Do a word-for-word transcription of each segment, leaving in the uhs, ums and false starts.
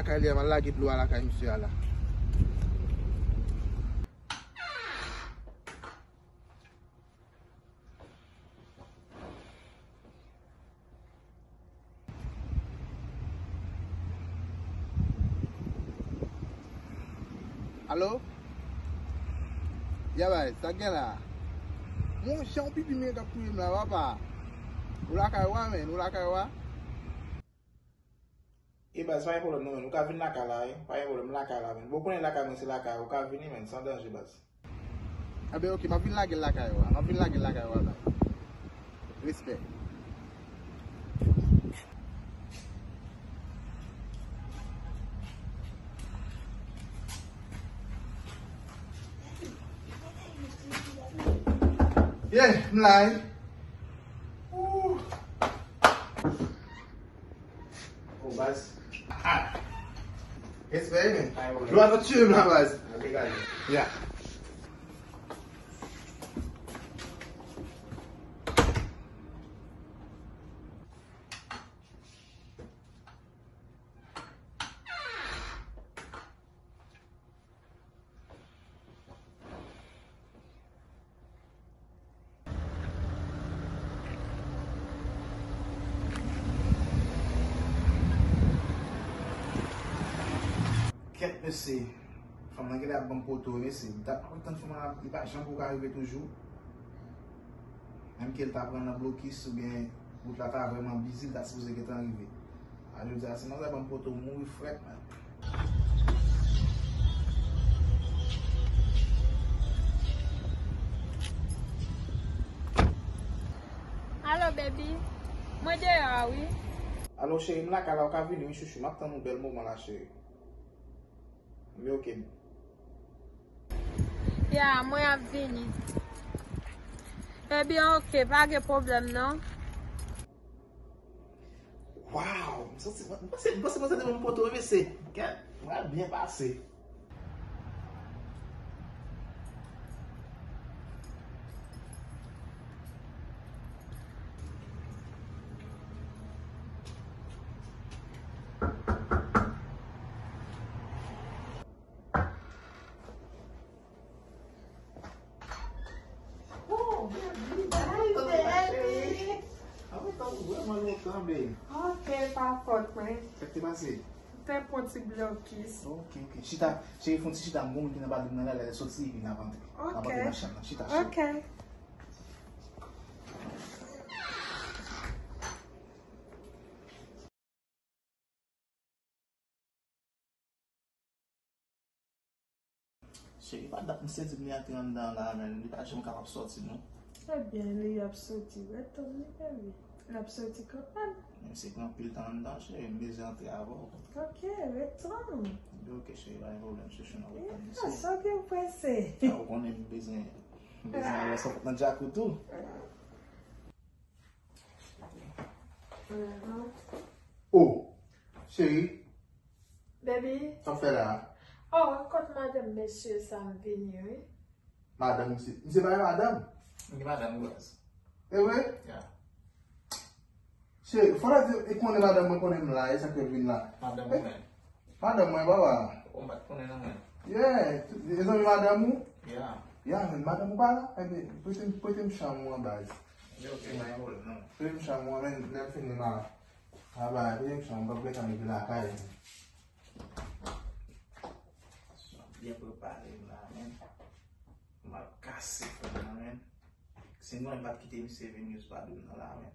Kay li a, m al lage dlo a lakay misye a la. Alo? Ya bay, sa k gen la? Monchè, yon pipi mwen k ap touye m la, papa. Ou lakay ou a, menn, ou lakay ou a? E baz, pa gen pwoblèm non, menn. Ou ka vin lakay la, wi. Pa gen pwoblèm, m lakay la, menn. Bon, ou konnen lakay mwen se lakay, ou ka vini, menn, san danje, baz. Enben, oke, m ap vin lage l lakay ou a. M ap vin lage l lakay ou a, baz. Respè. Yeah, m la, wi. Ooh. Bon, baz. Ah. Respè, men. Ay, wi. Dlo a t ap tiye m la, baz. An, degaj. Yeah. Kèt, mesye. Fanm nan genlè ap ban m poto, mesye. Dat m ap tann fanm nan, li pa janm poko rive toujou. Menm ke l ta pran nan blokis oubyen wout la ta vrèman bizi, l ta sipoze gentan rive. A jodi a, si manzè ban m poto, m mouri frèt, man. Alo, baby. Mwen deyò a, wi. Alo, cheri, m lakay la, ou ka vini, wi, chouchou. M ap tann ou bèl moman la, cheri. Wi, oke. Ya, mwen ap vini. Ebyen, oke, pa gen pwoblèm, non. Waw! M santi, m panse, m panse, m panse te ban m poto, wi, mesye. Gad, m pral byen pase. Oh, baby, baby. Ah, mwen tann ou vrèman lontan, babe. Ok, pa fòt mwen. Sa k te pase? Te pran ti blokis. Ok, ok. Chita, cheri, fè yon ti chita, m gon moun ki nan bado m nan la, lè l soti, epi n ap antre. Ok. N ap antre nan chanm nan. Chita, cheri. Ok. Cheri, pa dat m santi m li antre anndan la, men li pa janm kapab sòti, non. Ebyen, li ap soti. Ret tann li, baby. L ap soti kanmenm. Men se pran anpil tan anndan, cheri. M bezwen antre avè w. Ok, ret tann. Ebyen, ok, cheri, pa gen pwoblèm, chouchou, n ap ret tann misye. Sa byen prese. Sa ou konnen m bezwen, m bezwen avè sa nan djakout ou. Mhm. Oh, cheri. Baby. Sa w fè la? Oh, kot madanm mesye sa m vini, wi. Madanm misye. Misye pa gen madanm? Li gen madanm, wi, baz. E vre? Ya. Cheri, fò w di, e konnen madanm mwen konnen m la, e sa k fè l vin la. Madanm ou menm? Madanm mwen, papa. Ou m pa t konnen non mwen. Yeah, e zanmi madanm ou? Yeah. Yeah, men madanm ou pa la? Ebyen, prete m, prete m chanm ou an baz. Yo, ok, pa gen pwoblèm non. Prete m chanm ou an, men lè m fini ma, ma ba, prete m chanm ou, m p ap gentan rive lakay. Byen prepare m la, men. M ap kase fè m nan, men. Sinon, m p ap kite misye vin jis pa di m nan la, men.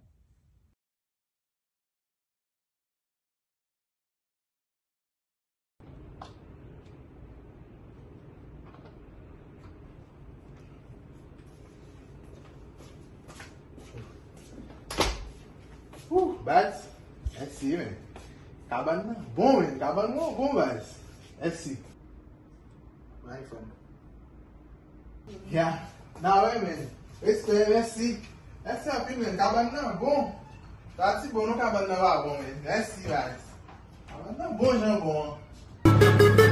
Ouh, baz. Mèsi, men. Kabann nan bon, men. Kabann nan bon, baz. Mèsi. Bay fanm. Ya. Na wè, men. Respè, mèsi. Mèsi anpil, men. Kabann nan bon. Sa ti bon, non, kabann nan pa bon, men. Mèsi, baz. Kabann nan bon jan bon an.